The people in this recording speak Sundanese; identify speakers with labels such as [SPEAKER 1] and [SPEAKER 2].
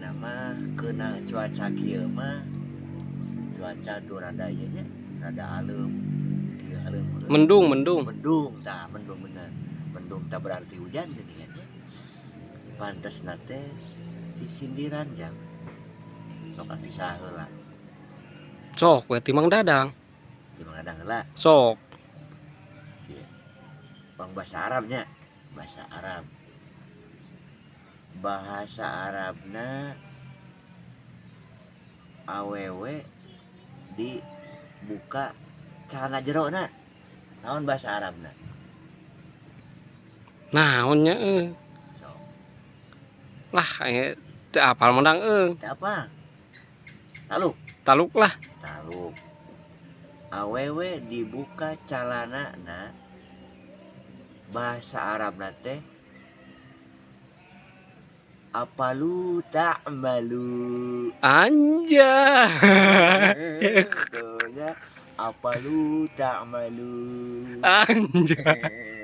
[SPEAKER 1] Ayeuna mah keuna cuaca kieu mah, cuaca tuh rada ieu nya, rada alem kieu, alem.
[SPEAKER 2] Mendung, mendung.
[SPEAKER 1] Mendung tah, mendung bener, mendung tah berarti hujan geuningan nya. Pantes teh sisindiran, Jang. Sok atuh, saha heula?
[SPEAKER 2] Sok we ti Mang Dadang.
[SPEAKER 1] Di Mang Dadang heula.
[SPEAKER 2] Sok.
[SPEAKER 1] Bang, bahasa Arabnya, bahasa Arab, bahasa Arabna awewe dibuka celana jerona, naon bahasa Arabna?
[SPEAKER 2] Naon nya euy?
[SPEAKER 1] Sok.
[SPEAKER 2] Lah, teu apal, Mang Dang euy.
[SPEAKER 1] Teu apa, taluk.
[SPEAKER 2] Taluk lah.
[SPEAKER 1] Taluk. Awewe dibuka calana na, bahasa Arabna teh apalu ta'malu.
[SPEAKER 2] Anjay.
[SPEAKER 1] Tuh nya, apalu ta'malu.
[SPEAKER 2] Anjay.